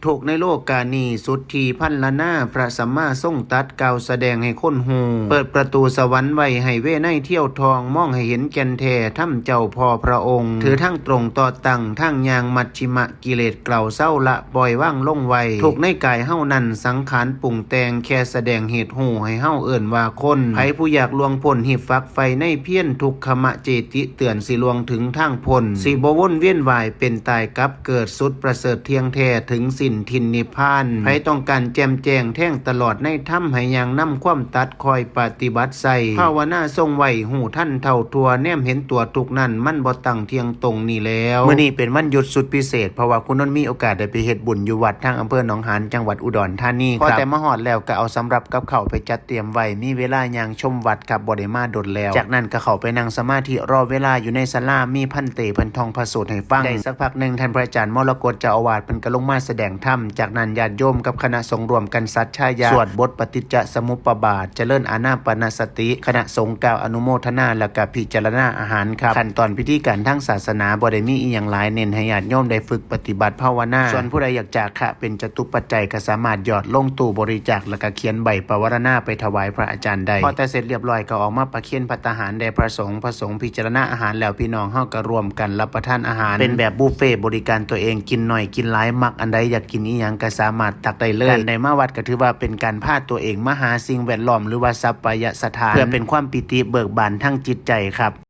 ທຸກໃນໂລການີ້ ສຸດທີ່ພັນລະນາ ພະສຳມາຊົງຕັດກ່າວສະແດງໃຫ້ຄົນຮູ້ ເປີດປະຕູສະຫວັນໄວ້ໃຫ້ເວໄນທ່ຽວທ່ອງ ມອງໃຫ້ເຫັນແກ່ນແທ້ ທຳເຈົ້າພໍ່ພະອົງ ຖືທາງຕຣົງຕໍ່ຕັ້ງ ທາງຍ່າງມັດ ຊິມະກິເລດເກົ່າເຊົາລະ ປ່ອຍວາງລົງໄວ້ ທຸກໃນກາຍເຮົານັ້ນ ສັງຂານປຸງແຕ່ງ ແຄ່ສະແດງເຫດຮູ້ໃຫ້ເຮົາເອີ້ນວ່າຄົນ ໃຜຜູ້ຢາກລ່ວງພົ້ນ ຮີບຝັກໃຝ່ໃນພຽນ ທຸກຂະມະເຈຕິເຕືອນ ຊິລ່ວງເຖິງທາງພົ້ນ ຊິບໍ່ວົນວຽນວ່າຍເປັນຕາຍກັບເກີດ ສຸດປະເສີດທ່ຽງແທ້ ເຖິງສິ້ນຖິ່ນນິບພານ ໃຜຕ້ອງການແຈ່ມແຈ້ງ ແທງຕະຫຼອດໃນທຳ ໃຫ້ຍ່າງນຳຄວາມຕັດ ຄອຍປະຕິບັດໃສ່ ພາວະນາຊົງໄວ້ ຮູ້ທັນເທົ່າທົ່ວ ແນມເຫັນຕົວທຸກນັ້ນ ມັນບໍ່ຕັ້ງທ່ຽງ ຕົງນີ້ແລ້ວ. ມື້ນີ້ເປັນວັນຢຸດສຸດພິເສດ ເພາະວ່າຄຸນນົນມີໂອກາດໄດ້ໄປເຮັດບຸນຢູ່ວັດທາງອຳເພີໜອງຫານ ຈັງຫວັດອຸດອນທານີ ພໍແຕ່ມາຮອດແລ້ວກໍເອົາສຳລັບກັບເຂົ້າໄປຈັດຕຽມໄວ້ ມີເວລາຍ່າງຊົມວັດຄັບ ບໍ່ໄດ້ມາດົນແລ້ວ. ຈາກນັ້ນກໍເຂົ້າໄປນັ່ງສະມາທິລໍເວລາຢູ່ໃນສາລາ ມີພັນເຕເພິ່ນທ່ອງພະສູດໃຫ້ຟັງ. ໄດ້ສັກພັກໜຶ່ງ ທ່ານພະອາຈານມໍລະກົດເຈົ້າອາວາດເພິ່ນກໍລົງມາສະແດງທຳ. ຈາກນັ້ນຍາດໂຍມກັບຄະນະສົງຮ່ວມກັນສັດຊາຍາ ສວດບົດປະຕິດຈະສະມຸບປະບາດ ຈະເລີນອານາປານະສະຕິ ຄະນະສົງກ່າວອະນຸໂມທະນາ ແລ້ວກະພິຈາລະນາອາຫານຄັບ. ຂັ້ນຕອນພິທີການທາງສາສະໜາບໍ່ໄດ້ມີອີ່ຫຍັງຫຼາຍ ເນັ້ນໃຫ້ຍາດໂຍມໄດ້ຝຶກປະຕິບັດພາວະນາ. ສ່ວນຜູ້ໃດຢາກຈາຄະເປັນຈະຕຸປັດໄຈ ກໍສາມາດຫຍອດລົງຕູ້ບໍລິຈາກ ແລ້ວກະຂຽນໃບປະວາລະນາໄປຖວາຍພະອາຈານໄດ້. ພໍແຕ່ເສັດລຽບຮ້ອຍ ກໍອອກມາປະເຄນພັດຕາຫານແດ່ພະສົງ. ພະສົງພິຈາລະນາອາຫານແລ້ວ ພີ່ນ້ອງເຮົາກໍຮ່ວມກັນຮັບປະທານອາຫານ ເປັນແບບບຸບເຟ ບໍລິການຕົວເອງ ກິນໜ້ອຍກິນຫຼາຍ ມັກອັນໃດຢາກກິນອີ່ຫຍັງກໍສາມາດຕັກໄດ້ເລີຍ. ການໄດ້ມາວັດກໍຖືວ່າເປັນການພາຕົວເອງມາຫາສິ່ງແວດລ້ອມ ຫຼືວ່າສັບປະຍະສະຖານ ເພື່ອເປັນຄວາມປີຕິເບີກບານທາງຈິດໃຈຄັບ.